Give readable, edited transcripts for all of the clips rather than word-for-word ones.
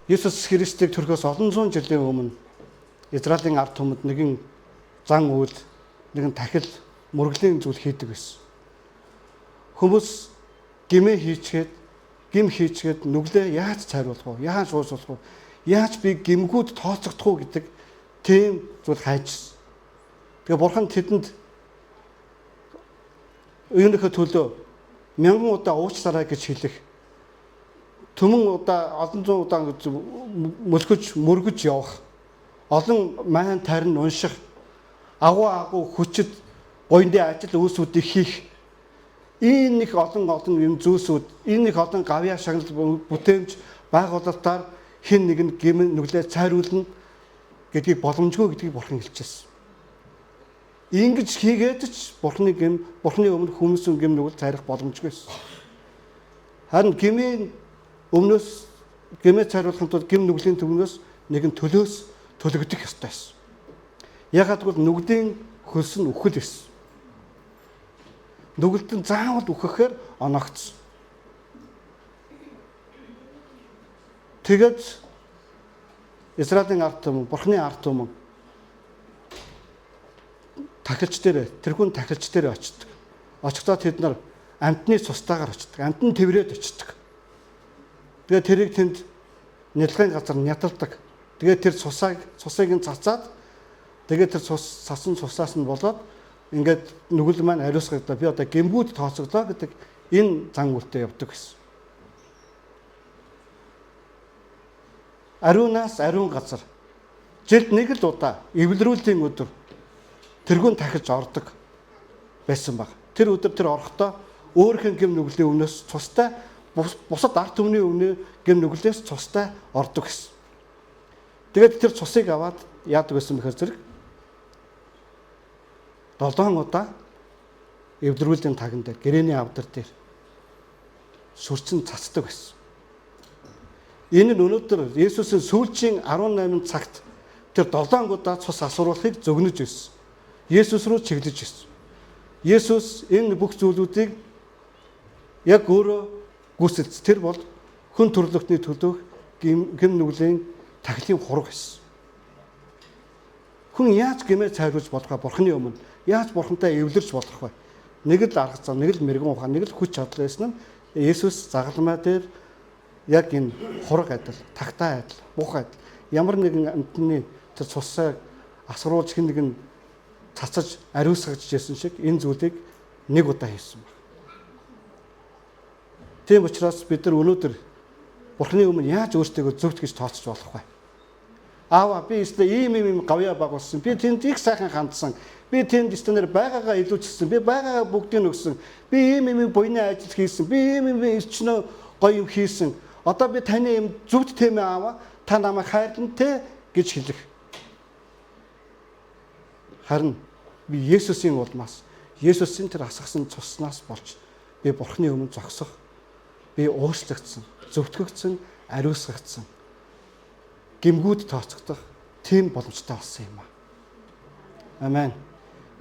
Есүс Христийг төрхөөс олон зуун жилийн өмнө Израилийн ард түмэнд нэгэн зан үйл, нэгэн тахил, мөргөлийн зүйл хийдэг байсан. Хүмүүс гимээ хийчгээд, гим хийчгээд нүглээ яаж цайруулах вэ? Яаж уучлах вэ? Яаж би гимгүүд тооцогдох уу гэдэг тийм зүйл хайжсэн. Тэгээ бурхан тэдэнд юуныхээ төлөө мянган удаа уучлаарай гэж хэлэх, түмэн удаа, олон зуун удаа мөлхөж, мөргөж явах, олон майн тарин унших, агуу агуу хүчит буянды ажил үйлсүүдийг хийх, энэ их олон олон юм зүйлсүүд, энэ их олон гавьяа шагнал бүтээмж байгуулалтаар хэн нэг нь гим нүглээ цайруулна гэдгийг боломжгүй гэдгийг бурхан хэлчихсэн. Ингэж хийгээд ч бурханы гим, бурханы өмнө хүмүүсийн гим нүгэл цайрах боломжгүй байсан. Харин гмийн өмнөөс гмээ цайруулахын тулд гим нүглийн түмнөөс нэгэн төлөөс төлөгдөх ёстой байсан. Ягаад гэвэл нүглийн хөлс нь үхэл байсан. Нүгэлт нь заавал үхэхээр оноогдсон. Тэгээд Израилийн ард түмэн, Бурхны ард түмэн тахилч дээр, тэрхүүн тахилч дээр очдог. Очихдоо тэд нар амьтны цустаагаар очдог. Амьтан тэврээд очдог. Тэгээд тэрийг тэнд нялгын газар няталдаг. Тэгээд тэр цусыг цусыг нь цацаад тэгээд тэр цус цасан цусаас нь болоод ингээд нүгэл маань ариусгаглаа. Би одоо гэмгүүд тооцоглоо гэдэг энэ зан үйлтэй явдаг гэсэн. Ариунаас ариун газар жилд нэг л удаа эвлэрүүллийн өдөр тэргүүн тахилж ордог байсан баг. Тэр өдөр тэр орохдоо өөрийнх нь гэм нүглийн өмнөөс цустай бусад ард түмний өмнө гэм нүглээс цустай ордог гэсэн. Тэгээд тэр цусыг аваад яадаг байсан бэхэр зэрэг 7 удаа эвлэрүүллийн таган дээр гэрээний авдар дээр сүрцэн цацдаг байсан. Энэ нь өнөөдөр Есүсийн сүүлчийн 18 цагт тэр 7 удаа цус асруулахыг зөгнөж ирсэн. Есүс рүү чиглэж ирсэн. Есүс энэ бүх зүйлүүдийг яг өөрөө гүйцэлц. Тэр бол хүн төрлөختний төлөөх гэм нүглийн тахилын хураг байсан. Хүн яаж гэмээ цайруулж болох вэ? Бурхны өмнө яаж бурхантай эвлэрч болох вэ? Нэг л арга зам, нэг л мэрэгэн ухаан, нэг л хүч чадал байсан нь Есүс загалмай дээр яг энэ хураг адил, тагтаа адил, бух адил ямар нэгэн амьтны тэр цусыг асруулж хэн нэгэн цацаж ариусгаж жисэн шиг энэ зүйлийг нэг удаа хийсэн байна. Тийм учраас бид нар өнөөдөр Бурхны өмнө яаж өөрсдийгөө зөвхт гэж тооцож болох вэ? Аава би өстө ийм ийм ийм гавьяа байгуулсан. Би тэнд их сайхан хандсан. Би тэнд өстөнөр байгаагаа илүүчилсэн. Би байгаагаа бүгдийг өгсөн. Би ийм ийм буйны ажил хийсэн. Би ийм ийм өчнөө гоё юм хийсэн. Одоо би таны юм зөвхт тэмээ аава. Та намайг хайрлан тэ гэж хэлэх. Харин би Есүсийн улмаас Есүсийн тэр асгасан цуснаас болж би Бурхны өмнө зогсох, би уучлагдсан, зөвтгөгдсөн, ариусгагдсан, гимгүүд тооцогдох тийм боломжтой болсон юм аа. Амен.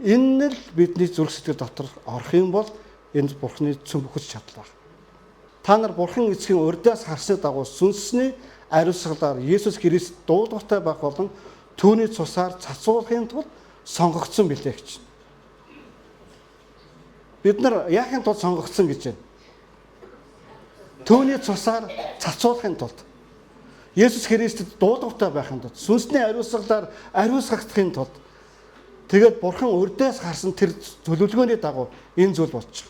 Энэ л бидний зүрх сэтгэл дотор орох юм бол энд Бурхны цөм хүч чадал байна. Та нар Бурхан эцгийн урдаас харсны дагуу сүнсний ариусгалаар Есүс Христ дуулууртай байх болон түүний цусаар цацуулахын тулд сонгогдсон билээ гэж. Бид нар яахын тулд сонгогдсон гэж байна? Түүний цусаар цацуулахын тулд. Есүс Христэд дуулууртай байхын тулд, сүнсний ариусгалаар ариусгагдахын тулд. Тэгээд Бурхан урдаас харсан тэр төлөвлөгөөний дагуу энэ зүйл болчих.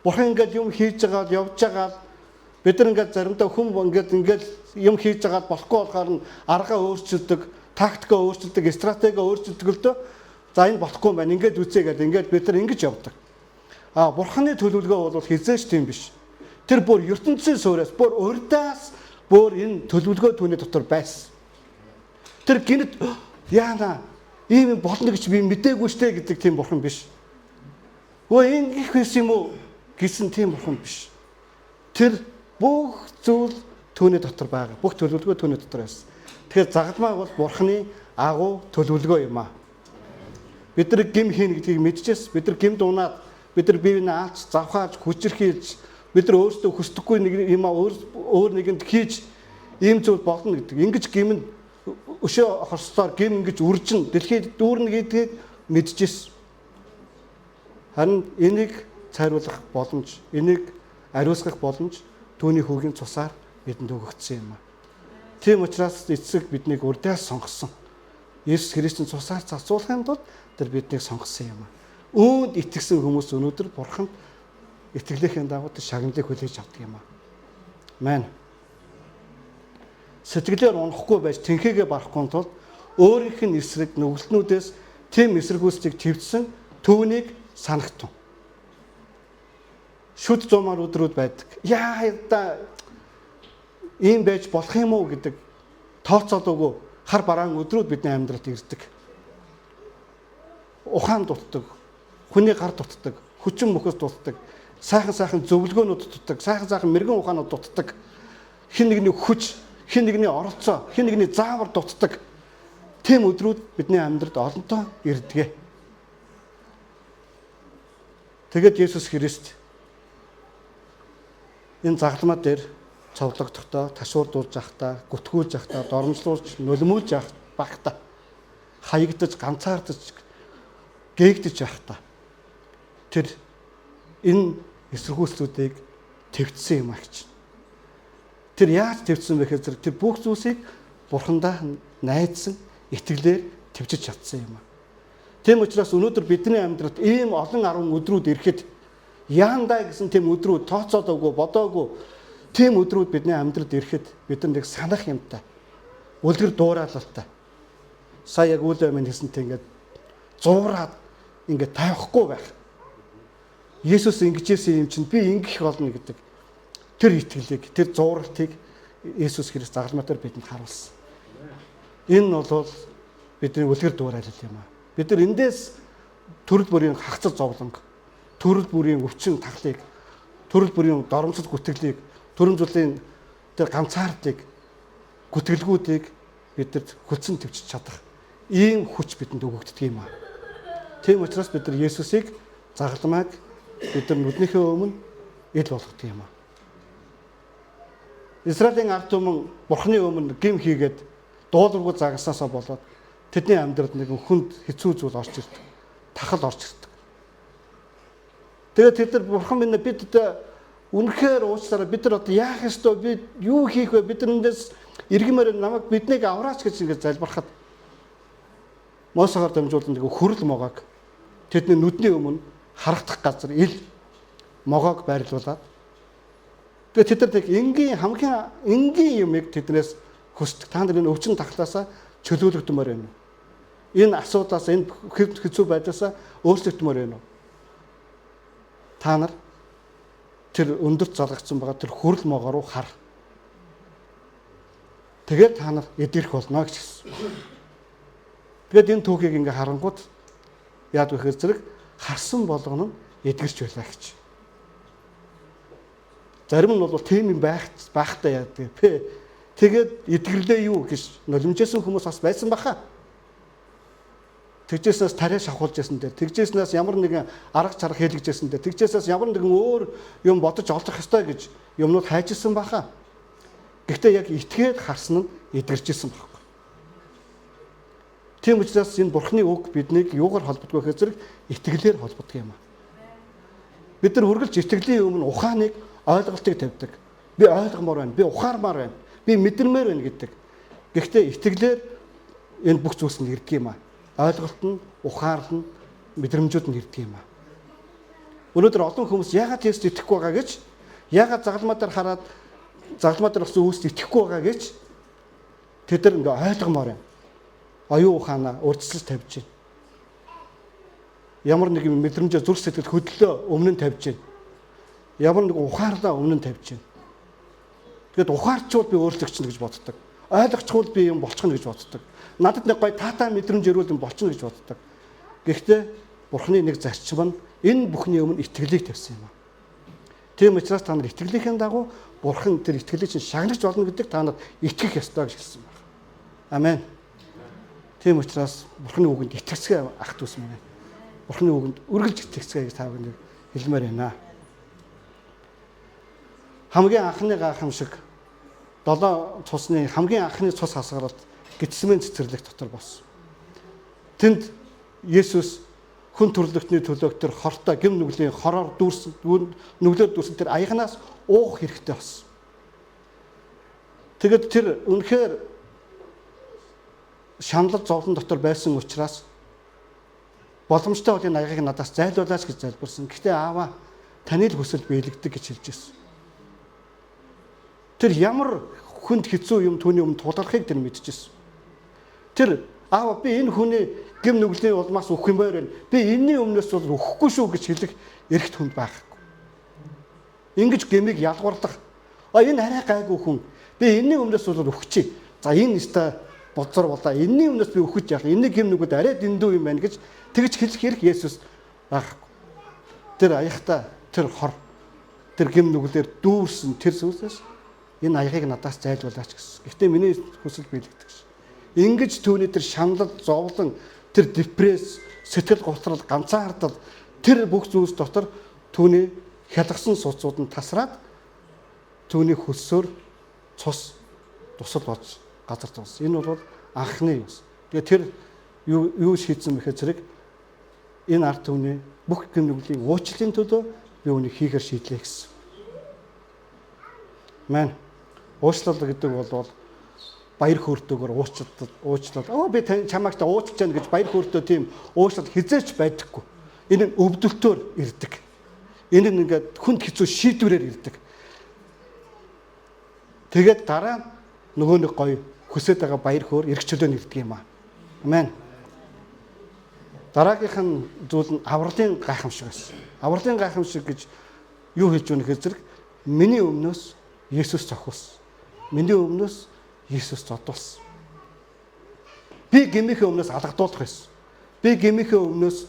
Бурхан ингээд юм хийж байгаа, явж байгаа, бид нар ингээд заримдаа хүн ингээд юм хийж байгаа болохгүй болохоор нь аргаа өөрчилдөг, тактикаа өөрчилдөг, стратегиа өөрчилдөг л дөө. За энэ болохгүй юм байна. Ингээд үзье гэдэг ингээд бид нар ингэж явдаг. А Бурханы төлөвлөгөө бол хизээч тийм биш. Тэр бүр ертөнцийн суураас, бүр урдаас бүр энэ төлөвлөгөө түүний дотор байсан. Тэр гинэт яана ийм юм болно гэж би мдээгүй штэ гэдэг тийм бурхан биш. Өө ингэх байсан юм уу гэсэн тийм бурхан биш. Тэр бүх зүйл түүний дотор байгаа. Бүх төлөвлөгөө түүний дотор байсан. Тэгэхээр загалмай бол бурханы агуу төлөвлөгөө юм аа. Бид нар гим хийнэ гэдгийг мэдчихэс. Бид нар гимд унаад, бид нар бие биенээ алж, завхааж, хүчирхийлж, бид нар өөрсдөө хүсдэггүй нэг юм өөр нэгэнд хийж Ийм зүйл болно гэдэг. Ингэж гимэн өшөө хорслоор гим ингэж үржин дэлхийд дүүрнэ гэдгийг мэдчихсэн. Харин энийг цайруулах боломж, энийг ариусгах боломж түүний хүүгийн цусаар бидэнд өгөгдсөн юм а. Тийм учраас эцэг биднийг урдаас сонгосон. Есүс Христийн цусаар зарцуулахын тулд тэр биднийг сонгосон юм а. Үүнд итгэсэн хүмүүс өнөөдөр Бурханд итгэлийнхэн дагуу тэр шагналыг хүлээж авдаг юм а. Амен. Сэтгэлээр унахгүй байж тэнхээгээ барахгүй тул өөрийнх нь эсрэг нүгэлтнүүдээс тийм эсэргүүцлийг твцсэн түүнийг санах тун. Шүд зумаар өдрүүд байдаг. Яа да ийм байж болох юм уу гэдэг тооцоолоогүй хар бараан өдрүүд бидний амьдралд ирдэг. Ухаан дутдаг, хүний гар дутдаг, хүчин мөхөс дутдаг, сайхан сайхан зөвлөгөөнүүд дутдаг, сайхан сайхан мэрэгэн ухаанууд дутдаг. Хин нэгний хүч, хин нэгний оролцоо, хин нэгний заавар дутдаг. Тийм өдрүүд бидний амьдралд олонтоо ирдэг. Тэгээд Есүс Христ энэ загламаа дээр цовлогдохдоо, ташуурдуулж явахдаа, гүтгүүлж явахдаа, доромжлуулж, нулимуулж байхдаа, хаягдаж, ганцаардаж, гээгдэж байхдаа тэр энэ эсэргүүцлүүдийг твцсэн юм агч. Тэр яаж твцсэн бэ гэхээр тэр бүх зүйлсийг Бурхандаа найдсан итгэлээр твчиж чадсан юм а. Тийм учраас өнөөдөр бидний амьдралд ийм олон арван өдрүүд ирэхэд яандаа гэсэн тийм өдрүүд тооцоолоогүй, бодоогүй тийм өдрүүд бидний амьдралд ирэхэд бид нар нэг санах юмтай, үлгэр дуурайлалтай. Сая яг үйл амин хэлсэнтэй ингээд зуураад ингээд тавихгүй байх. Есүс ингэжсэн юм чинь би ингэх болно гэдэг тэр итгэлийг, тэр зууралтыг Есүс Христ загалмай дээр бидэнд харуулсан. Энэ бол бидний үлгэр дуурайлал юм аа. Бид нар эндээс төрөл бүрийн хагцал зовлонг, төрөл бүрийн өвчин тахлыг, төрөл бүрийн доромжлол гүтгэлийг, төрөн зүйлийн тэр ганцаардлыг, гүтгэлгүүдийг бид нар хөлцөн төвчж чадах ийм хүч бидэнд өгөгддөг юм аа. Тийм учраас бид нар Есүсийг загалмайг бид нар нүднийхээ өмнө ил болгодог юм аа. Израилийн ард түмэн Бурхны өмнө гим хийгээд дуулуургүй загалснаасаа болоод тэдний амьдралд нэгэн хүнд хэцүү зүйл орж ирдэг. Тахал орж ирдэг. Тэгээд тэд нар Бурхан минь бид үнэхээр уучлаарай, бид нар одоо яах ёстой, би юу хийх вэ, бид эндээс эргэмээр намайг биднийг авраач гэж ингэж залбирахад Мосегаар дамжуулан нэг хөрөл могоог тэдний нүдний өмнө харагдах газар ил могоог байрлуулад тэгээд тэд нар нэг энгийн хамгийн энгийн юмыг тэднээс хүсдэг. Та нар энэ өвчин тахлаасаа чөлөөлөгдмөр байна уу? Энэ асуудлаас, энэ хэцүү байдлаасаа өөрчлөгдмөр байна уу? Та нар тэр өндөрт залгагдсан байгаа тэр хөрөл могоо руу хар. Тэгээд та нар эдгэрэх болно гэж хэлсэн. Тэгээд энэ түүхийг ингээ харангууд яад вэ гэхээр зэрэг харсан болгоно нь эдгэрч байлаа гэж. Зарим нь бол тийм юм байх байхтай яадаг. Тэгээд эдгэрлээ юу гэж нулимжсэн хүмүүс бас байсан баха. Тэгжээснээс тариа шавхуулж ясан дээр, тэгжээснээс ямар нэгэн арга чарга хийлгэжсэн дээр, тэгжээснээс ямар нэгэн өөр юм бодож олох ёстой гэж юмнууд хайжсэн баха. Гэхдээ яг итгээд харсан нь эдгэрчсэн байхгүй. Тийм учраас энэ Бурхны үг биднийг юугаар холбодгүй гэхээр зэрэг итгэлээр холбодог юм аа. Бид нар үргэлж итгэлийн өмнө ухааныг ойлголтыг тавьдаг. Би ойлгомоор байна, би ухаармаар байна, би мэдэрмээр байна гэдэг. Гэхдээ итгэлээр энэ бүх зүйлс нь ирдэг юм аа. Ойлголт нь, ухаарлал нь, мэдрэмжүүд нь ирдэг юм аа. Өнөөдөр олон хүмүүс яагаад Есүст итгэхгүй байгаа гэж, яагаад загалмай дээр хараад загалмай дээр болсон үйлсд итгэхгүй байгаа гэж тэд нар ингээ ойлгомоор байна. Оюун ухаанаа урьдчилж тавьж байна. Ямар нэг мэдрэмжээ зүрх сэтгэл хөдлөлөө өмнө нь тавьж байна. Ямар нэг ухаарлаа өмнө нь тавьж байна. Тэгэд ухаарчвал би өөрчлөгчнө гэж боддог. Ойлгочихвол би юм болчихно гэж боддог. Надад нэг гоё таатай мэдрэмж ирүүл юм болчихно гэж боддог. Гэхдээ Бурхны нэг зарчим нь энэ бүхний өмнө итгэлийг тавьсан юм аа. Тийм учраас та нар итгэлийнхэн дагуу Бурхан тэр итгэлийг чинь шагнаж болно гэдэг та нар итгэх ёстой гэж хэлсэн байна. Амен. Тийм учраас Бурхны үгэнд итгэцгээ ах дүүс минь. Бурхны үгэнд үргэлж итгэцгээ гэж та бүхэнд хэлмээр байна. Хамгийн анхны гайхамшиг 7 цусны хамгийн анхны цус хасгаралт Гетсемэн цэцэрлэг дотор болсон. Тэнд Есүс хүн төрлөختний төлөөх тэр хортой гэм нүглийн хороор дүүрсэн, нүглээр дүүрсэн тэр аягнаас уух хэрэгтэй болсон. Тэгэд тэр үнэхээр шаналл зовлон дотор байсан учраас боломжтой бол энэ аягийг надаас зайлуулаач гэж залбирсан. Гэхдээ ааваа, таны л хүсэл биелэгдэг гэж хэлж ирсэн. Тэр ямар хүнд хэцүү юм түүний өмнө тулгархыг тэр мэдчихсэн. Тэр аава, би энэ хүний гэм нүглийн улмаас үхэх юм байна. Би энэний өмнөөс бол үхэхгүй шүү гэж хэлэх эрхт хүнд байхгүй. Ингэж гэмийг ялгуурлах. А энэ арай гайгүй хүн. Би энэний өмнөөс бол үхчихье. За энэ өстой бодзор болоо. Энэний өмнөөс би үхэж яах. Энэний гэм нүгэд арай дэндүү юм байна гэж тэгж хэлэх эрх Есүс байхгүй. Тэр аяхта тэр хор тэр гэм нүглээр дүүрсэн тэр зүйлээс энэ аягийг надаас зайлуулаач гэсэн. Гэхдээ миний хүсэл биелэгдэх шээ. Ингэж түүний тэр шаналл, зовлон, тэр депресс, сэтгэл готрол, ганцаардал тэр бүх зүйлс дотор түүний хялгасан суцууд нь тасраад түүний хөлсөөр цус тусал болж газар зовсон. Энэ бол анхны юм. Тэгээ тэр юу шийдсэн бэхэ зэрэг энэ ард түмний бүх гэм нүглийн уучлалын төлөө би үүнийг хийхээр шийдлээ гэсэн. Мэн уучлал гэдэг бол баяр хөөртэйгээр уучлал. Оо би чамайг та уучлж яана гэж баяр хөөртэй тийм уучлал хизээч байдаггүй. Энэ нь өвдөлтөөр ирдэг. Энэ нь ингээд хүнд хэцүү шийдвэрээр ирдэг. Тэгээд дараа нөгөө нэг гоё хүсэж байгаа баяр хөөр эрх чөлөө нь ирдэг юм аа. Амен. Дараагийнх нь зүйл нь авралын гайхамшиг байсан. Авралын гайхамшиг гэж юу хэлж өгнө гэхээр зэрэг миний өмнөөс Есүс зохиулсан. Миний өмнөөс Есүс зодуулсан. Би гмийнхээ өмнөөс алгадуулах байсан. Би гмийнхээ өмнөөс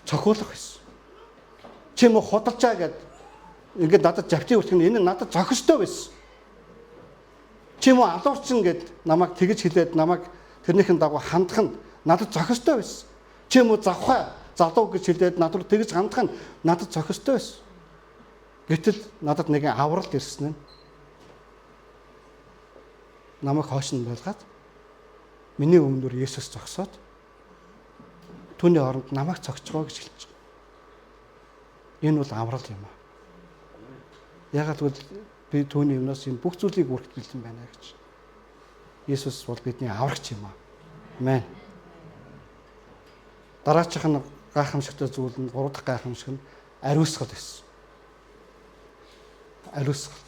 цохиулах байсан. Чи мө худалчаа гэд ингээд надад завтын хүртэх нь энэ надад зохистой байсан. Чи мө алуурчин гэд намайг тэгж хэлээд намайг тэрнийхэн дагуу хандах нь надад зохистой байсан. Чи мө завхаа залуу гэж хэлээд над руу тэгж хандах нь надад зохистой байсан. Гэтэл надад нэгэн авралт ирсэн нь намайг хойш нь байлгаад миний өмнөр Есүс зогсоод түүний оронд намайг цогцгоо гэж хэлж байгаа. Энэ бол аврал юм аа. Яагаад гэвэл би түүний өмнөөс энэ бүх зүйлийг үргэлж бэлэн байна гэж. Есүс бол бидний аврагч юм аа. Амен. Дараачих нь гайхамшигтай зүйл нь гурав дахь гайхамшиг нь ариусгал байсан. Ариусгал.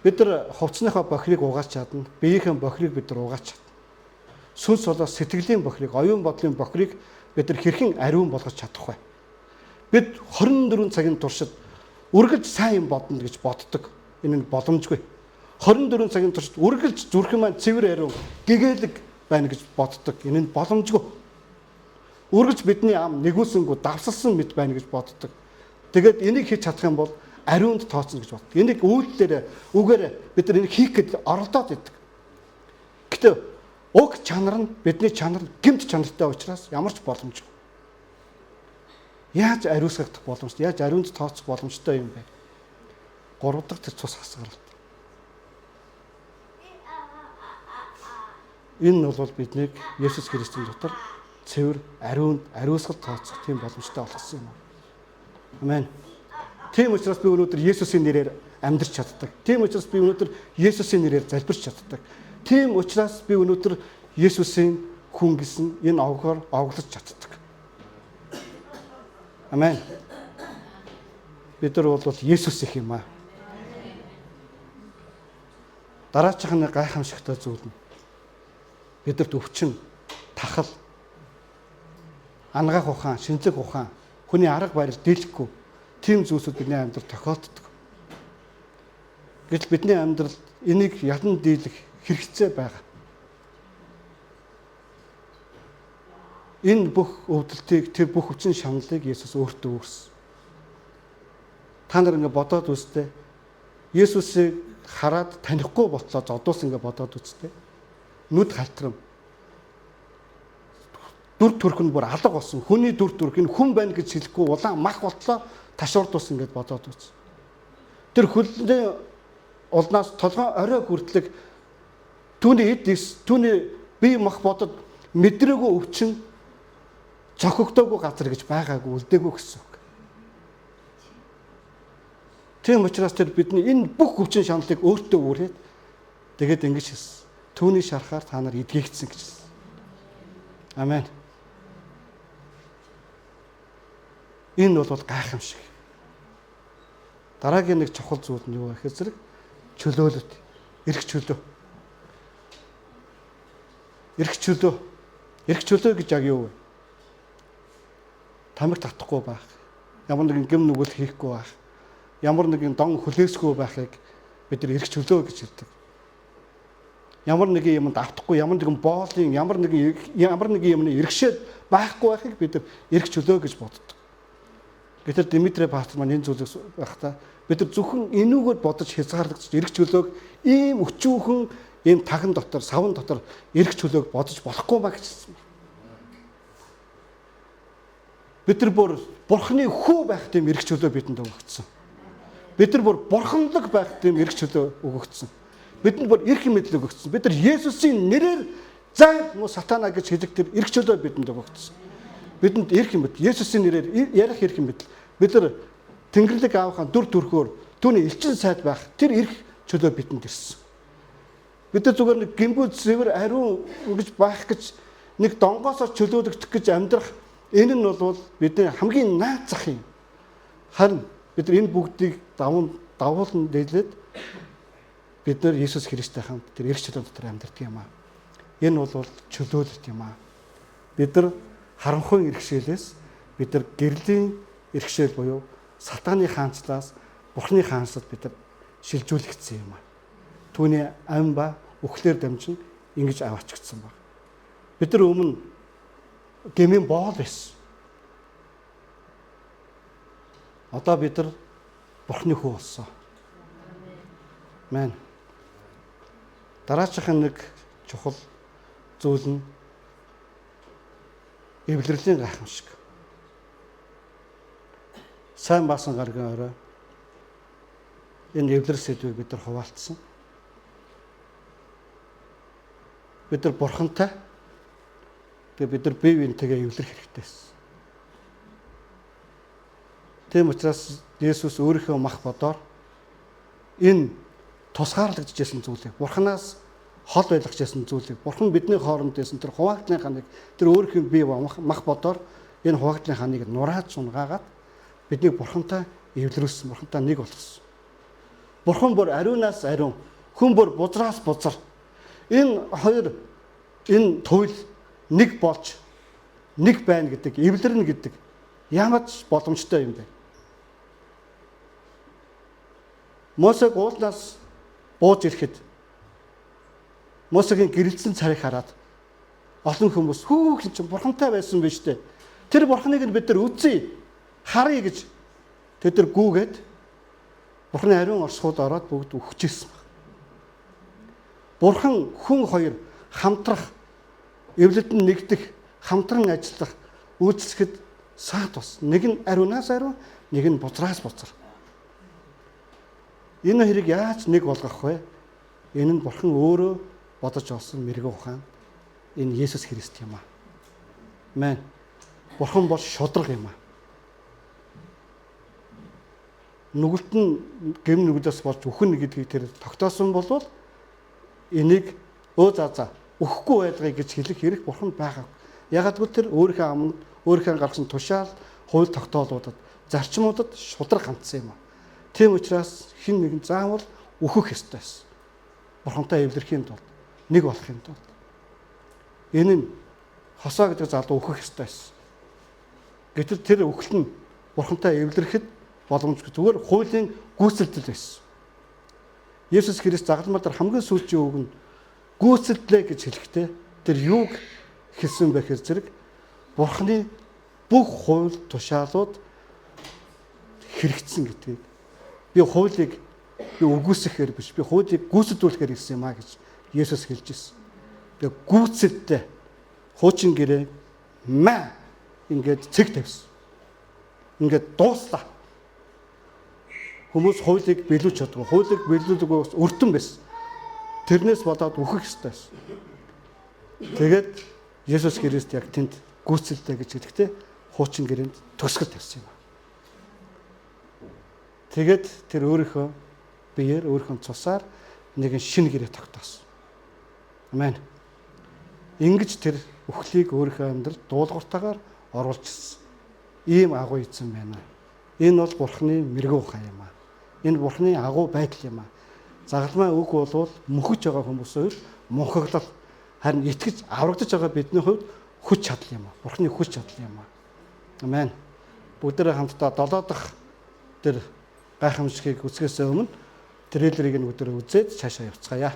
Бид нар хувцсныхаа бохирыг угааж чадна. Биеийнхээ бохирыг бид нар угааж чадна. Сүнс болоо сэтгэлийн бохирыг, оюун бодлын бохирыг бид нар хэрхэн ариун болгож чадах вэ? Бид 24 цагийн туршид үргэлж сайн юм бодно гэж боддог. Энэ нь боломжгүй. 24 цагийн туршид үргэлж зүрхэн маань цэвэр ариун гэгээлэг байна гэж боддог. Энэ нь боломжгүй. Үргэлж бидний ам нэгүүлсэнгүү давсалсан мэт байна гэж боддог. Тэгээд энийг хийж чадах юм бол ариунд тооцно гэж боддог. Энийг үйлдэлээр үгээр бид нар энийг хийх гэж оролдоод идэг. Гэтэ уг чанар нь бидний чанар гэмт чанартай учраас ямар ч боломжгүй. Яаж ариусгах боломжтой, яаж ариунд тооцох боломжтой юм бэ? Гурав дахь тэр цус хасгаралт. Энэ бол биднийг Есүс Христийн дотор цэвэр ариун ариусгал тооцох тийм боломжтой болгосон юм. Амен. Тийм учраас би өнөөдөр Есүсийн нэрээр амьдрч чаддаг. Тийм учраас би өнөөдөр Есүсийн нэрээр залбирч чаддаг. Тийм учраас би өнөөдөр Есүсийн хүн гэсэн энэ овгоор овглож чаддаг. Амен. Бид нар бол Есүс их юм аа. Дараачих нь гайхамшигтай зүйл нь бидэрт өвчин, тахал, ангаах ухаан, шинжлэх ухаан, хүний арга барил дийлэхгүй тийм зүйлсүүд бидний амьдрал тохиолддог. Гэвч бидний амьдрал энийг ядан дийлэх хэрэгцээ байгаа. Энэ бүх өвдөлтийг, тэр бүх өвчин шаналлыг Есүс өөртөө үүрсэн. Та нар ингэ бодоод үзтээ. Есүсийг хараад танихгүй болтлоо зодуулсан ингэ бодоод үзтээ. Нүд халтрам. Дүр төрх нь бүр алга болсон. Хүний дүр төрх нь хүн байна гэж хэлэхгүй улаан мах болтлоо ташуурдуулсан гэдээ бодоод үз. Тэр хөлний улнаас толгойн орой хүртлэх түүний эд эс, түүний бие мах бодод мэдрээгүй өвчин цохигдоогүй газар гэж байгаагүй, үлдээгүй гэсэн үг. Тийм учраас тэр бидний энэ бүх өвчин шаналлыг өөртөө үүрээд тэгээд ингэж хэлсэн. Түүний шархаар та нар эдгээгдсэн гэж хэлсэн. Амен. Энэ бол гайхамшиг. Дараагийн нэг чухал зүйл нь юу вэ гэхээр зэрэг чөлөөлөлт, эрх чөлөө. Эрх чөлөө. Эрх чөлөө гэж яг юу вэ? Тамхи татахгүй байх. Ямар нэгэн гэм нүгэл хийхгүй байх. Ямар нэгэн дон хүлээсгүй байхыг бид нар эрх чөлөө гэж хэлдэг. Ямар нэгэн юмд автахгүй, ямар нэгэн боолын, ямар нэгэн юмны эрхшээд байхгүй байхыг бид нар эрх чөлөө гэж боддог. Гэтэл Димитри пастор маань энэ зүйлийг байхдаа бид нар зөвхөн энүүгээр бодож хязгаарлагдаж эрх чөлөөг ийм өчүүхэн ийм таган дотор, саван дотор эрх чөлөөг бодож болохгүй ба гэж хэлсэн. Бид нар бүр Бурхны хүү байх тийм эрх чөлөө бидэнд өгөгдсөн. Бид нар бүр бурханлаг байх тийм эрх чөлөө өгөгдсөн. Бидэнд бүр эрх мэдэл өгөгдсөн. Бид нар Есүсийн нэрээр зай муу сатана гэж хэлэх тэр эрх чөлөө бидэнд өгөгдсөн. Бидэнд эрх мэдэл, Есүсийн нэрээр ярих эрх мэдэл. Бид нар Тэнгэрлэг аавынхаа дүр төрхөөр түүний элчин сайд байх тэр эрх чөлөө бидэнд ирсэн. Бид нар зүгээр нэг гимгүү цэвэр ариун ингэж байх гэж нэг донгоосоо чөлөөлөгдөх гэж амьдрах энэ нь бол бидний хамгийн наад зах юм. Харин бид нар энэ бүгдийг давуулан дээлээд бид нар Иесус Христтэй хамт тэр эрх чөлөө дотор амьдардаг юм аа. Энэ бол чөлөөлөлт юм аа. Бид нар харанхуйн эрхшээлээс бид нар гэрлийн эрхшээл буюу сатаны хаанчлаас Бурхны хаанчлалд бид нар шилжүүлэгдсэн юм аа. Түүний ам ба үхлээр дамжин ингэж аваачигдсан баг. Бид нар өмнө гмийн боол байсан. Одоо бид нар Бурхны хүү болсон. Амен. Дараачих нэг чухал зүйл нь эвлэрлийн гайхамшиг. Сайн баасан гарагийн орой энэ эвлэр сэдвийг бид нар хуваалцсан. Бид нар Бурхантай, тэгээ бид нар бие биентэйгээ эвлэрэх хэрэгтэй байсан. Тийм учраас Есүс өөрийнхөө мах бодоор энэ тусгаарлагдчихсэн зүйлийг, Бурханаас хол байлгажсэн зүйлийг, Бурхан бидний хооронд байсан тэр хуваагдлын ханыг тэр өөрийнхөө бие мах бодоор энэ хуваагдлын ханыг нурааж унгаагаад биднийг Бурхантай эвлэрүүлсэн, Бурхантай нэг болгосон. Бурхан бүр ариунаас ариун, хүн бүр бузраас бузар. Энэ хоёр энэ туйл нэг болж нэг байна гэдэг, эвлэрнэ гэдэг ямар ч боломжтой юм бэ? Мосег уулнаас бууж ирэхэд Мосегийн гэрэлтсэн царайг хараад олон хүмүүс хүүхэн чинь бурхантай байсан биз дээ. Тэр бурханыг нь бид нар үзье, харъя гэж тэд нар гүүгээд Бурханы ариун оршихуйд ороод бүгд үхчихсэн баг. Бурхан хүн хоёр хамтрах, эвлэлд нь нэгдэх, хамтран ажиллах, үйлчлэхэд саад бас. Нэг нь ариунаас ариун, нэг нь бузраас бузар. Энэ хоёрыг яаж нэг болгох вэ? Энэ нь Бурхан өөрөө бодож олсон мэрэгэн ухаан. Энэ Есүс Христ юм аа. Амен. Бурхан бол шудраг юм аа. Нүгэлт нь гэм нүглээс болж үхэн гэдгийг тэр тогтоосон болвол энийг өө за үхэхгүй байлгая гэж хэлэх хэрэг Бурханд байгаагүй. Ягаад гэвэл тэр өөрийнхөө аманд өөрийнхөө гаргасан тушаал, хууль тогтоолуудад, зарчмуудад шудраг хандсан юм аа. Тийм учраас хэн нэгэн заавал үхэх ёстой байсан. Бурхантай эвлэрэхийн тулд, нэг болохын тулд. Энэ нь Хосоо гэдэг залуу үхэх ёстой байсан. Гэтэл тэр үхэл нь Бурхантай эвлэрэхэд боломжгүй, зүгээр хуулийн гүйцэлдэл байсан. Есүс Христ загалмай дээр хамгийн сүүлийн үг нь гүйцэлдлээ гэж хэлэхдээ тэр юуг хэлсэн бэ гэхээр зэрэг Бурхны бүх хууль тушаалууд хэрэгцсэн гэдгийг, би хуулийг би үгүйсэхээр биш, би хуулийг гүйцэтгүүлэхээр ирсэн юм а гэж Есүс хэлж ирсэн. Тэгээ гүйцэлдээ хуучин гэрээ маа ингээд цэг тавьсан. Ингээд дууслаа. Хүмүүс хуулийг биелүүлж чаддаггүй. Хуулийг биелүүлэхгүй бас өртөн байсан. Тэрнээс болоод үхэх ёстой байсан. Тэгээд Есүс Христ яг тэнд гүйцэлтэй гэж хэлэхдээ хуучин гэрээнд төгсгөл тавьсан юм. Тэгээд тэр өөрийнхөө биеэр, өөрийнхөө цусаар нэгэн шинэ гэрээ тогтоосон. Амен. Ингэж тэр үхлийг өөрийнхөө амьдралд дуулууртайгаар оруулж ирсэн. Ийм агуу эзэн байна. Энэ бол Бурхны мэрэгүү ухаан юм аа. Энэ Бурхны агуу байдал юм аа. Загалмай үг болвол мөхөж байгаа хүмүүсийн хувьд мунхаглал, харин итгэж аврагдаж байгаа бидний хувьд хүч чадал юм аа. Бурхны хүч чадал юм аа. Амен. Бүгдээрээ хамтдаа 7 дахь тэр гайхамшигыг үзэхээс өмнө трейлерыг нь бүгдээрээ үзээд цаашаа явцгаая.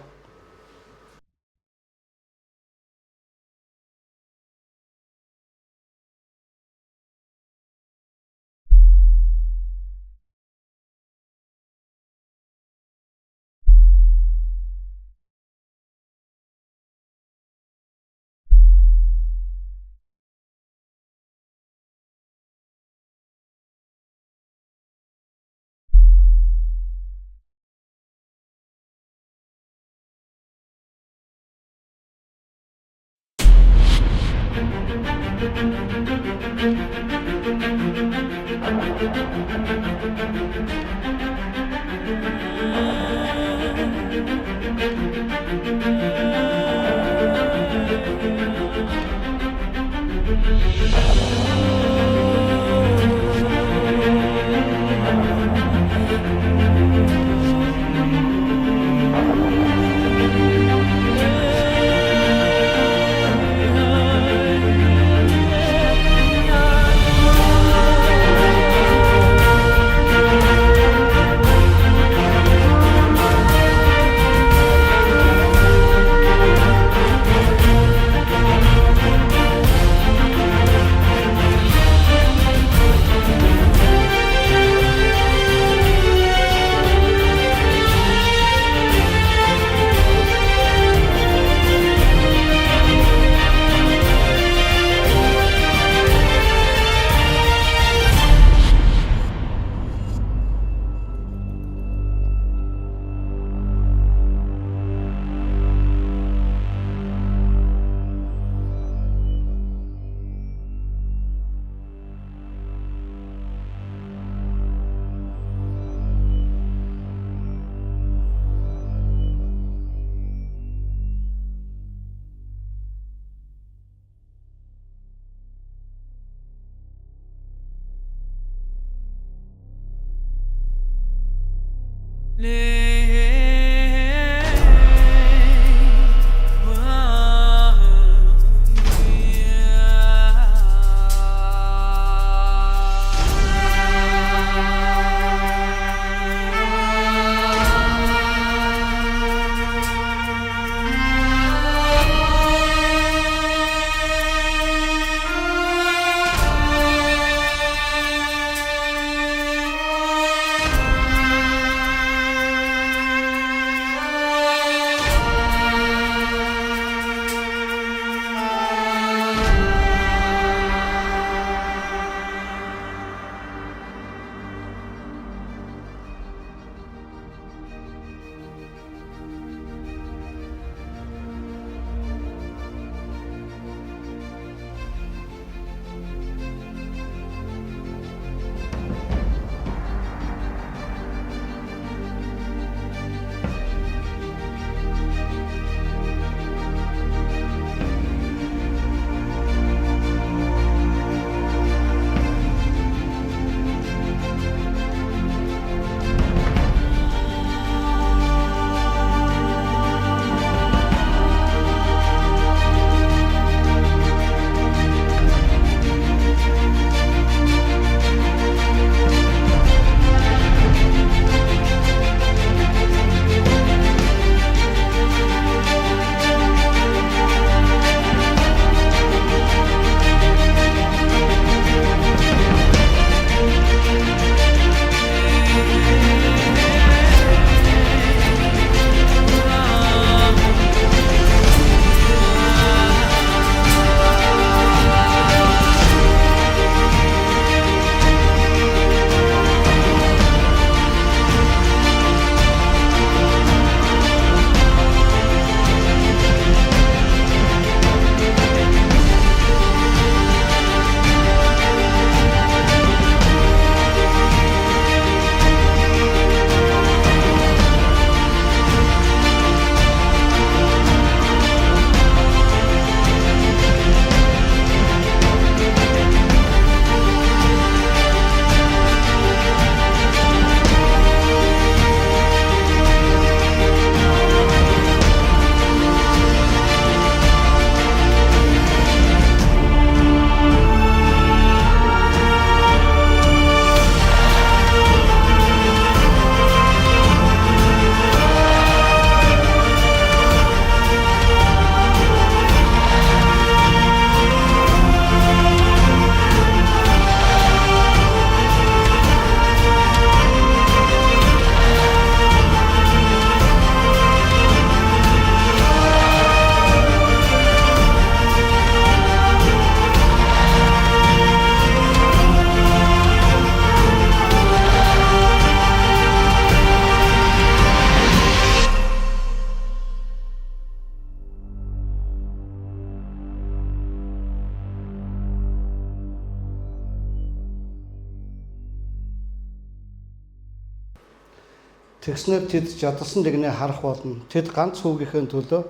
Тэгснээр тэд жадалсан нэгнээ харах болно. Тэд ганц хүүгийнхээ төлөө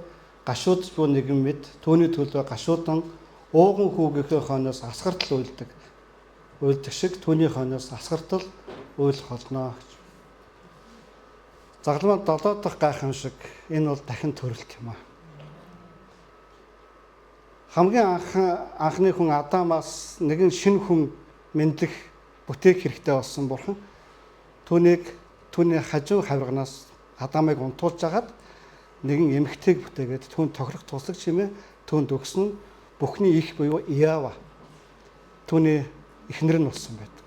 гашуудж буй нэгэн мэд түүний төлөө гашуудан ууган хүүгийнхээ хойноос асгартал уйлдаг. Уйлдаг шиг түүний хойноос асгартал уйлах болно гэж. Загламаа 7 дахь гайхамшиг энэ бол дахин төрөлт юм аа. Хамгийн анхны хүн Адамаас нэгэн шинэ хүн мэдлэх бүтээх хэрэгтэй болсон бурхан түүнийг түүний хажуу хавирганаас Адамыг унтуулж агаад нэгэн эмэгтэйг бүтээгээд түүнд тохирох туслагч хэмээн түүнд өгсөн нь бүхний их буюу Иава түүний эхнэр нь болсон байдаг.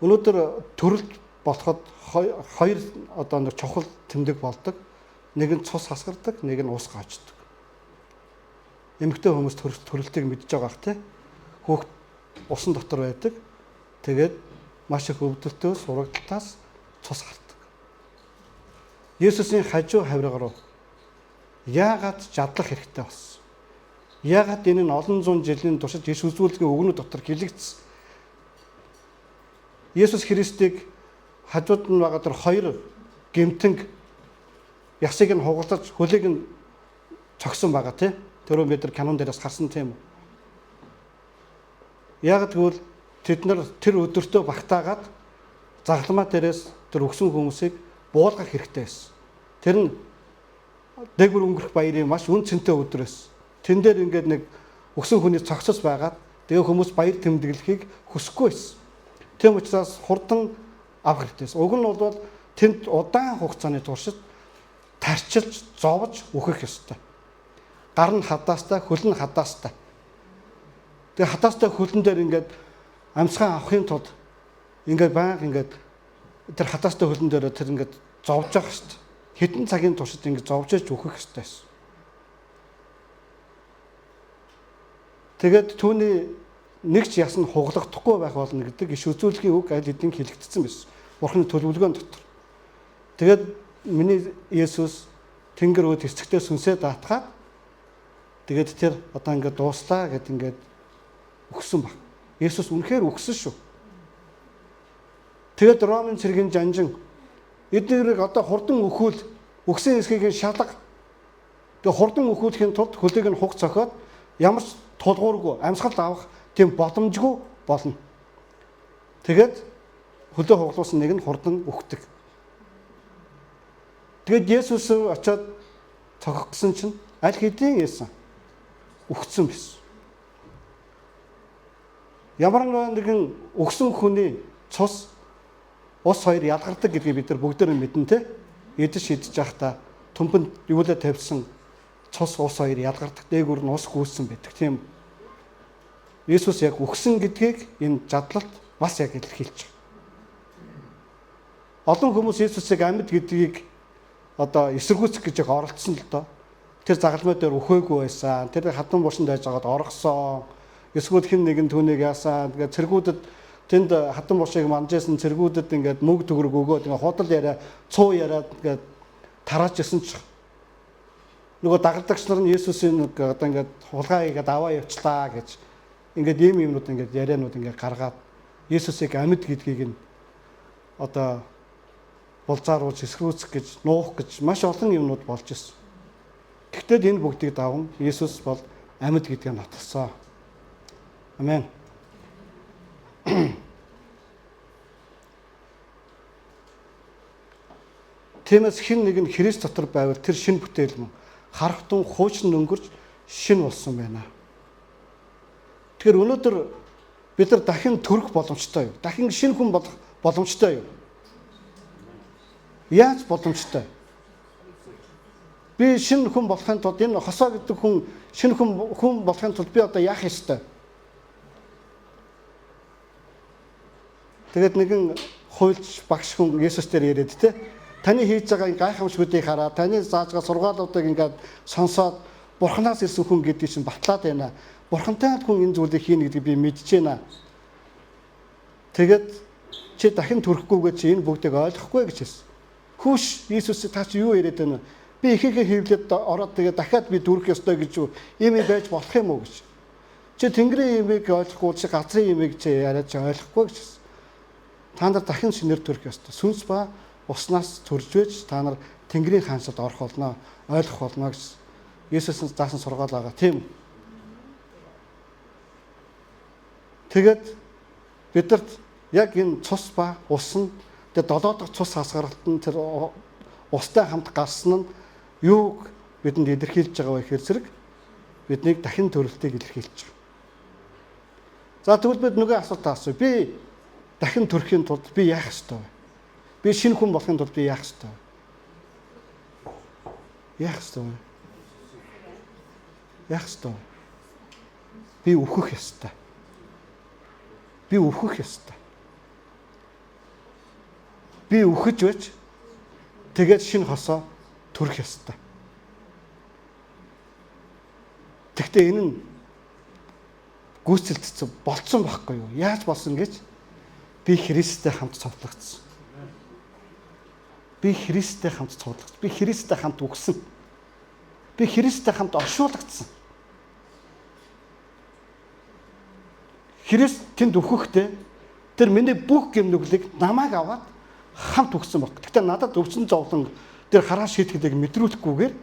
Өнөөдөр төрөлт болоход хоёр одоо нэг чухал тэмдэг болдог. Нэг нь цус хасгардаг, нэг нь ус гааждаг. Эмэгтэй хүмүүс төрөлтийг мэдж байгаа бах тий. Хүүхд усан дотор байдаг. Тэгээд маш их өвдөлтөөс, урагдалтаас цус гардаг. Есүсийн хажуу хавирга руу яагаад жадлах хэрэгтэй болсон? Яагаад энэ нь олон зуун жилийн туршид иш үзүүлгийн үгнүүд дотор хэлэгдсэн? Есүс Христийг хажууд нь байгаа тэр хоёр гэмтэнг ясыг нь хугалдаж хөлийг нь цогсон байгаа тий. Тэрөө бид нар канон дээрээс харсан тийм үү? Яг тэгвэл тэд нар тэр өдөртөө багтаагаад загламаа дээрээс тэр өгсөн хүмүүсийг буулгах хэрэгтэй байсан. Тэр нь дээгүр өнгөрөх баярын маш үн цэнтэй өдөр байсан. Тэн дээр ингээд нэг өгсөн хүний цогцос байгаад тэгээ хүмүүс баяр тэмдэглэхийг хүсэхгүй байсан. Тийм учраас хурдан авах хэрэгтэй байсан. Уг нь бол тэнд удаан хугацааны туршид тарчилж, зовж үхэх ёстой. Гар нь хадаастай, хөл нь хадаастай. Тэгээ хадаастай хөлн дээр ингээд амьсгаа авахын тулд ингээд байнга ингээд тэр хадаастай хөлн дээр тэр ингээд зовж явах хэрэгтэй. Хэдэн цагийн туршид ингээд зовж иж үхэх ёстой байсан. Тэгээд түүний нэг ч яс нь хуглагдахгүй байх болно гэдэг иш үзүүлгийн үг аль хэдийн хэлэгдсэн байсан. Бурхны төлөвлөгөөн дотор. Тэгээд миний Есүс Тэнгэр өөд эцэгтэй сүнсээ даатгаад тэгээд тэр одоо ингээд дууслаа гэд ингээд өгсөн баг. Есүс үнэхээр өгсөн шүү. Тэгээд Ромын цэргийн жанжин эднэрийг одоо хурдан өхүүл өгсөн эсхийг шалга. Тэгээд хурдан өхүүлэхийн тулд хөлийг нь хуг цохиод ямар ч тулгуургүй амьсгал авах тийм боломжгүй болно. Тэгээд хөлөө хуглуулсан нэг нь хурдан өгдөг. Тэгээд Есүс очиод цохих гэсэн чинь аль хэдийн Есүс өгцөн байсан. Ямар нэгэн өгсөн хүний цус ус хоёр ялгардаг гэдгийг бид нар бүгдээр мэднэ те. Идэж шидэж байхдаа төмпөнд юулаа тавьсан цус ус хоёр ялгардаг. Дээгүүр нь ус гүйцсэн байдаг тийм. Есүс яг өгсөн гэдгийг энэ жадлалт бас яг илэрхийлж байгаа. Олон хүмүүс Есүсийг амьд гэдгийг одоо эсэргүүцэх гэж яг оролцсон л доо. Тэр загалмай дээр өхөөгүй байсан. Тэр хатан буушинд байж байгаад оргосон. Эсвэл хэн нэгэн түүнийг яасан. Тэгээд цэргүүдэд тэнд хатан буушийг манжсэн цэргүүдэд ингээд мөнгө төгрөг өгөөд ингээд худал яриа, цуу яриад ингээд тарааж исэн ч нөгөө дагалдагч нар нь Есүсийн нэг одоо ингээд хулгай хийгээд аваа явчлаа гэж ингээд ийм юмнууд ингээд ярианууд ингээд гаргаад Есүсийг амьд гэдгийг нь одоо булзааруулж эсрүүцэх гэж нуух гэж маш олон юмнууд болж исэн. Гэхдээ энэ бүгдийг даван Есүс бол амьд гэдгийг нотолсон. Амен. Тиймээс хэн нэг нь Христ дотор байвал тэр шинэ бүтээл мөн харахтун хуучин өнгөрч шинэ болсон байна. Тэгэхээр өнөөдөр бид нар дахин төрөх боломжтой юу? Дахин шинэ хүн болох боломжтой юу? Яаж боломжтой? Би шинэ хүн болохын тулд энэ хосоо гэдэг хүн шинэ хүн болохын тулд би одоо яах ёстой? Тэгээд нэгэн хуульч багш хүн Есүс дээр яриад те. Таны хийж байгаа энэ гайхамшгуудыг хараад, таны зааж байгаа сургаалуудыг ингээд сонсоод Бурханаас ирсэн хүн гэдгийг чинь батлаад байна. Бурхантай хүн энэ зүйлийг хийнэ гэдгийг би мэдэж байна. Тэгээд чи дахин төрөхгүйгээ чи энэ бүгдийг ойлгохгүй гэж хэлсэн. Хүүш Иесус та чи юу яриад байна вэ? Би ихээхээ хийвлээд ороод тэгээд дахиад би дүрх ёстой гэж юу? Ийм юм байж болох юм уу гэж. Чи Тэнгэрийн имийг ойлгохгүй чи газрын имийг чи яриад чи ойлгохгүй гэж хэлсэн. Та нар дахин шинээр төрөх ёстой. Сүнс ба уснаас төрж байж та нар Тэнгэрийн хаанчлалд орох болно, ойлгох болно гэж Есүс заасан сургаал байгаа, тийм үү? Тэгээд бидэрт яг энэ цус ба ус нь тэр долоо дахь цус хасгаралт нь тэр устай хамт гарсан нь юуг бидэнд илэрхийлж байгаа вэ гэхээр зэрэг биднийг дахин төрөлтийг илэрхийлж байгаа. За тэгвэл бид нөгөө асуулт асууя. Би дахин төрөхийн тулд би яах ёстой вэ? Би шинэ хүн болохын тулд би яах ёстой вэ? Яах ёстой вэ? Яах ёстой вэ? Би үхэх ёстой. Би үхэх ёстой. Би үхэж байж тэгээд шинэ хосоо төрөх ёстой. Гэхдээ энэ нь гүйцэлдсэн болцсон байхгүй юу? Яаж болсон гэж би Христтэй хамт цовдлогдсон. Би Христтэй хамт цовдлогдсон. Би Христтэй хамт үгсэн. Би Христтэй хамт оршуулгдсан. Христ тэнд өөхөхдөө тэр миний бүх гэм нүглийг намайг аваад хамт өгсөн баг. Гэхдээ надад өвчин зовлон тэр хараа шийтгэлийг мэдрүүлэхгүйгээр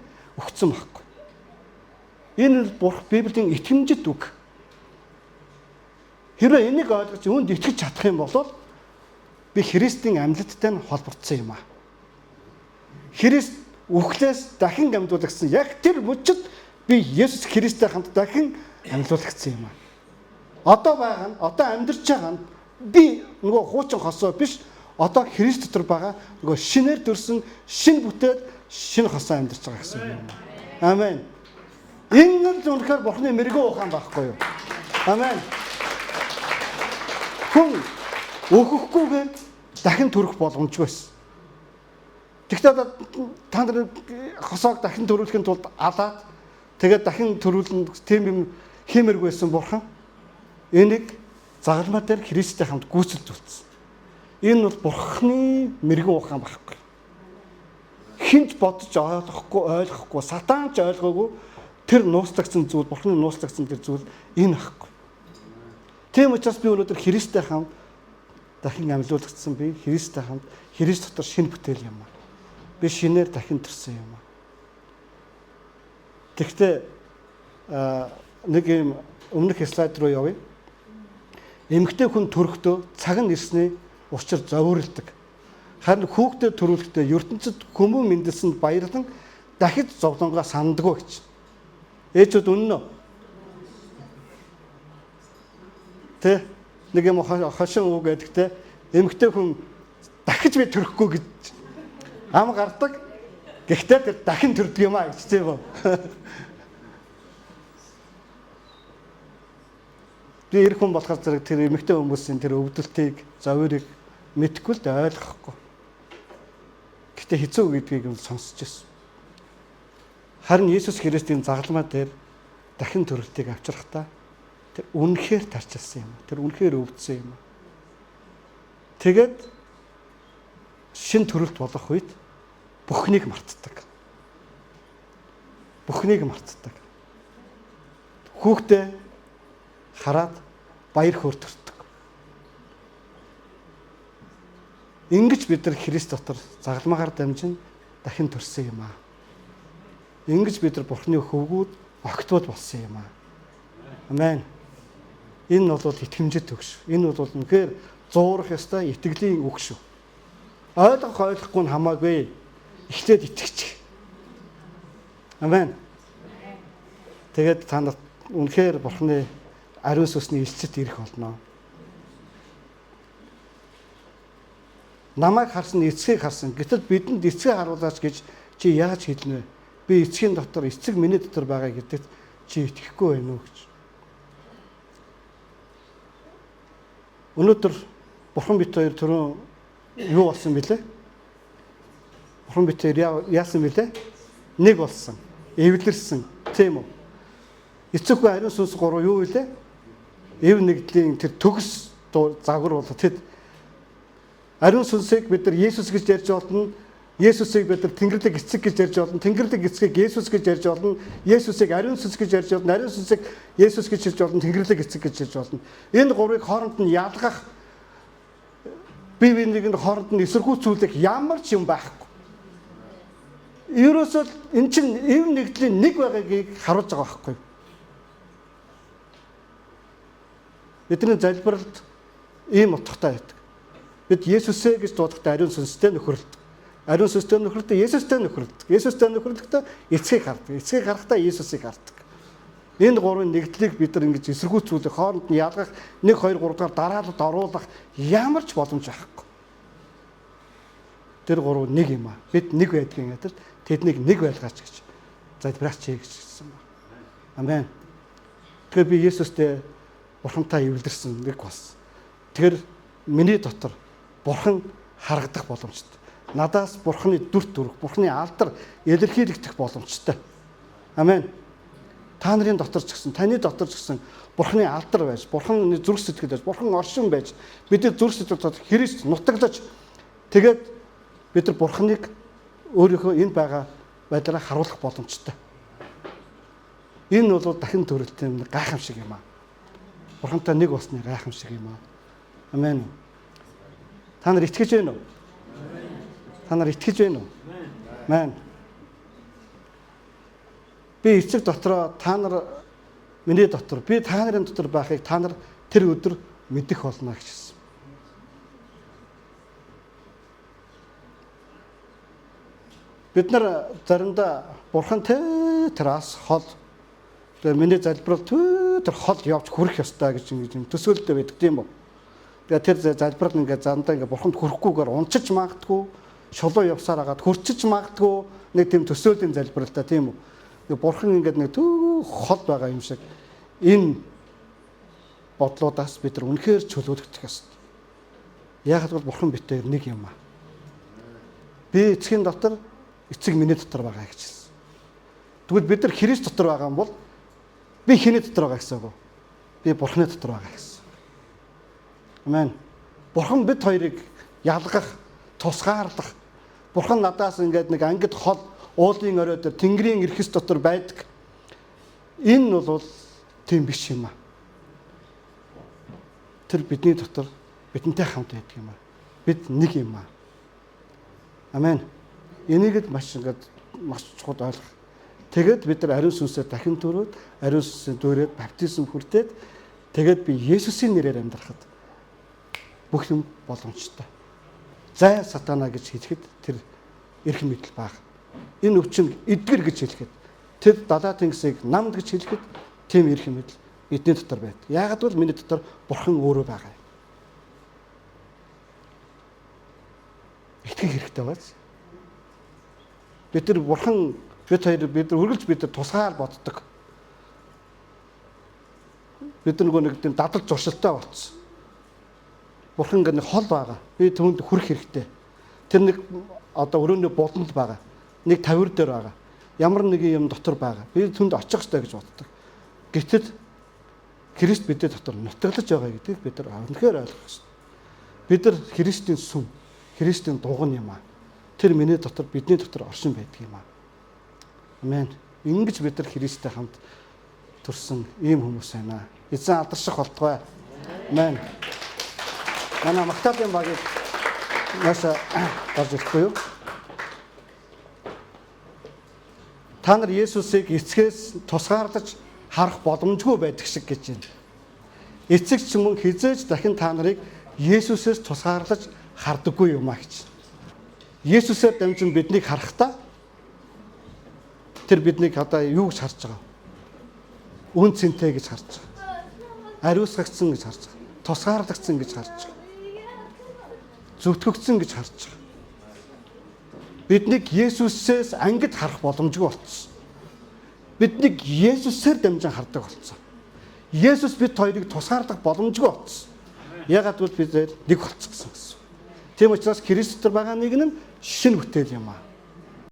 өгсөн байхгүй. Энэ бол Библийн итгэмжит үг. Хэрвээ энийг ойлгож үүнд итгэж чадах юм бол би Христийн амьлалттай нь холбогдсон юм аа. Христ үхлээс дахин амьдуулагдсан. Яг тэр мөчөд би Есүс Христтэй хамт дахин амьдуулагдсан юм аа. Одоо байгаа нь, одоо амьдарч байгаа нь би нөгөө хуучин хосоо биш, одоо Христ дотор байгаа нөгөө шинээр төрсөн, шин бүтээл, шинэ хосоо амьдарч байгаа гэсэн юм. Амен. Энэ нь үнэхээр Бурхны мэрэгэн ухаан байхгүй юу? Амен. Хүн өөхөхгүйгээр дахин төрөх боломжгүй байсан. Тэгвэл та нар хосоог дахин төрүүлэхийн тулд алаад тэгээд дахин төрүүлнэ тийм юм хиймэргүй байсан Бурхан энийг загалмай дээр Христтэй хамт гүйцэлдүүлсэн. Энэ бол Бурханы мэрэгэн ухаан байхгүй. Хинч бодож ойлгохгүй, сатан ч ойлгоогүй тэр нууцлагдсан зүйл, Бурханы нууцлагдсан тэр зүйл энэ байхгүй. Тийм учраас би өнөөдөр Христтэй хамт дахин амьлуулагдсан, би Христтэй хамт Христ дотор шинэ бүтээл юм аа. Би шинээр дахин төрсөн юм аа. Тэгвэл нэг юм өмнөх слайд руу явъя. Эмэгтэй хүн төрөхдөө цаг нь ирсний учир зовирлдог. Харин хүүхдээ төрүүлэхдээ ертөнцид хүмүүн мэндэлсэнд баярлан дахиж зовлонгоо сандаггүй гэж. Ээжүүд үнэн үү? Тэ нэг юм хошин үг гэдэгтэй эмэгтэй хүн дахиж би төрөхгүй гэж ам гардаг. Гэхдээ тэр дахин төрдөг юм аа гэж тийм үү? Би эр хүн болохоор зэрэг тэр эмэгтэй хүмүүсийн тэр өвдөлтийг, зовирыг мэдэхгүй л дээ, ойлгохгүй. Гэхдээ хэцүү гэдгийг нь сонсч ирсэн. Харин Иесус Христийн загалмай дээр дахин төрөлтийг авчрахтаа тэр үнэхээр тарчилсан юм. Тэр үнэхээр өвдсөн юм. Тэгээд шин төрөлт болох үед бүхнийг мартдаг. Бүхнийг мартдаг. Хүүхдээ хараад баяр хөөр төрдөг. Ингэж бид нар Христ дотор загалмаагаар дамжин дахин төрсөн юм аа. Ингэж бид нар Бурхны хөвгүүд, огтуд болсон юм аа. Амен. Энэ бол итгэмжит үг шүү. Энэ бол үнэхээр зуурах ёстой итгэлийн үг шүү. Ойлгох ойлгохгүй нь хамаагүй. Эхлээд итгэчих. Амен. Тэгээд та нарт үнэхээр Бурхны ариун сүнсний илчилт ирэх болно. Намайг харсан эцгийг харсан. Гэтэл бидэнд эцгээ харуулаач гэж чи яаж хэлнэ вэ? Би эцгийн дотор, эцэг миний дотор байгаа гэдэгт чи итгэхгүй байна уу гэж. Өнөөдөр Бурхан бит хоёр түрүүн юу болсон бilé? Бурхан бит хоёр яасан бilé? Нэг болсон. Эвлэрсэн. Тийм үү? Эцэг хүү ариун сүнс гурав юу вэ? Эв нэгдлийн тэр төгс загвар бол тэд ариун сүнсийг бид нар Есүс гэж ярьж болно. Есүсийг бид нар Тэнгэрлэг эцэг гэж ярьж болно. Тэнгэрлэг эцгийг Есүс гэж ярьж болно. Есүсийг ариун сүнс гэж ярьж болно. Ариун сүнсийг Есүс гэж ярьж болно. Тэнгэрлэг эцэг гэж ярьж болно. Энэ гурвыг хооронд нь ялгах Бие биенийг нь хооронд нь эсэргүүцүүлэх ямар ч юм байхгүй. Ерөөсөө эн чинь эв нэгдлийн нэг байгаагийг харуулж байгаа байхгүй. Бидний залбиралд ийм утгатай байдаг. Бид Есүсээ гэж дуудахдаа ариун сүнстэй нөхөрлөдөг. Ариун сүнстэй нөхөрлөдөг, Есүстэй нөхөрлөдөг. Есүстэй нөхөрлөхдөө эцгийг хардаг. Эцгийг харахтаа Есүсийг хардаг. Энэ гурвын нэгдлийг бид нар ингэж эсэргүүцүүлэх, хооронд нь ялгах, 1 2 3 дугаар дараалалд оруулах ямар ч боломж байхгүй. Тэр гурав нэг юм аа. Бид нэг байдгийн адил тэднийг нэг байлгаач гэж залбираач гэж хэлсэн байна. Амен. Тэгэхээр би Есүстэй Бурхантай эвлэрсэн нэг бас. Тэгэхээр миний дотор Бурхан харагдах боломжтой. Надаас Бурханы дүр төрх, Бурханы алдар илэрхийлэгдэх боломжтой. Амен. Та нарын дотор ч гэсэн, таны дотор ч гэсэн Бурханы алдар байж, Бурханы зүрх сэтгэл байж, Бурхан оршин байж, бидний зүрх сэтгэл дотор Христ нутаглаж тэгээд бид нар Бурханыг өөрийнхөө энэ байгаа байдлаараа харуулах боломжтой. Энэ бол дахин төрөлтийн гайхамшиг юм аа. Бурхантай нэг болсны гайхамшиг юм аа. Амен. Та нар итгэж байна уу? Та нар итгэж байна уу? Амен. Би эцэг дотроо, та нар миний дотор, би та нарын дотор байхыг та нар тэр өдөр мэдэх болно гэж хэлсэн. Бид нар заримдаа Бурхан тэр ас хол, тэгээ миний залбирал тэр хол явж хүрэх ёстой гэж ингэж юм төсөөлөлтэй байдаг тийм үү? Тэгээ тэр залбирал ингээд зандаа ингээд Бурханд хүрэхгүйгээр унчиж магадгүй, шулуу явсаар хагаад хүрчиж магадгүй нэг тийм төсөөллийн залбирал та тийм үү? Тэгээ Бурхан ингээд нэг төө хол байгаа юм шиг энэ бодлуудаас бид нар үнэхээр чөлөөлөгдөх ёстой. Яг л Бурхан битээр нэг юм аа. Би эцгийн дотор, эцэг миний дотор байгаа гэж хэлсэн. Тэгвэл бид нар Христ дотор байгаа юм бол би хэний дотор байгаа гэсэн үг үү? Би Бурханы дотор байгаа гэсэн. Амен. Бурхан бид хоёрыг ялгах, тусгаарлах. Бурхан надаас ингээд нэг ангид хол уулын орой дээр Тэнгэрийн эрхэс дотор байдаг. Энэ бол тийм биш юм аа. Тэр бидний дотор бидэнтэй хамт байдаг юм аа. Бид нэг юм аа. Амен. Энийг л маш ингээд маш чухал ойлгох. Тэгээд бид нар ариун сүнсээр дахин төрөөд, ариун сүнсээр дүүрээд баптизм хүртээд тэгээд би Есүсийн нэрээр амьдрахад бүх юм боломжтой. Зай сатана гэж хэлэхэд тэр эрх мэдэл баг. Энэ өвчин эдгэр гэж хэлэхэд, тэр далаа тэнгисийг намд гэж хэлэхэд тийм эрх мэдэл бидний дотор байдаг. Яагаад гэвэл миний дотор Бурхан өөрөө байгаа юм. Итгэх хэрэгтэй бааз. Бид нар Бурхан бид хоёр бид нар үргэлж бид нар тусгаар боддог. Бид нөгөө нэг тийм дадал зуршилтай болцсон. Бурхан гэнэ хол байгаа. Би түүнд хүрэх хэрэгтэй. Тэр нэг одоо өрөөний буланд байгаа. Нэг тавир дээр байгаа. Ямар нэгэн юм дотор байгаа. Би түүнд очих ёстой гэж боддог. Гэтэл Христ бидний дотор нутаглаж байгаа гэдгийг бид нар үнэхээр ойлгох ёстой. Бид нар Христийн сүм, Христийн дуган юм аа. Тэр миний дотор, бидний дотор оршин байдаг юм аа. Амен. Ингэж бид нар Христтэй хамт төрсөн ийм хүмүүс байна. Эзэн алдарших болтугай. Амен. Манай Магдалины багийг маш гарч ирэхгүй юу? Та нар Есүсийг эцгээс тусгаарлаж харах боломжгүй байдаг шиг гэж байна. Эцэг ч мөн хизээж дахин та нарыг Есүсээс тусгаарлаж хардаггүй юм а гэж. Есүсээр дамжин биднийг харахтаа тэр биднийг одоо юу гэж харж байгаа? Үн цэнтэй гэж харж байгаа. Ариусгагдсан гэж харж байгаа. Тусгаарлагдсан гэж харж байгаа. Зүтгэгдсэн гэж харж байгаа. Биднийг Есүсээс ангид харах боломжгүй болцсон. Биднийг Есүсээр дамжин хардаг болцсон. Есүс бид хоёрыг тусгаарлах боломжгүй болцсон. Яагаад гэвэл бид нэг болцсон гэсэн. Тийм учраас Христ дотор байгаа нэг нь шинэ бүтээл юм аа.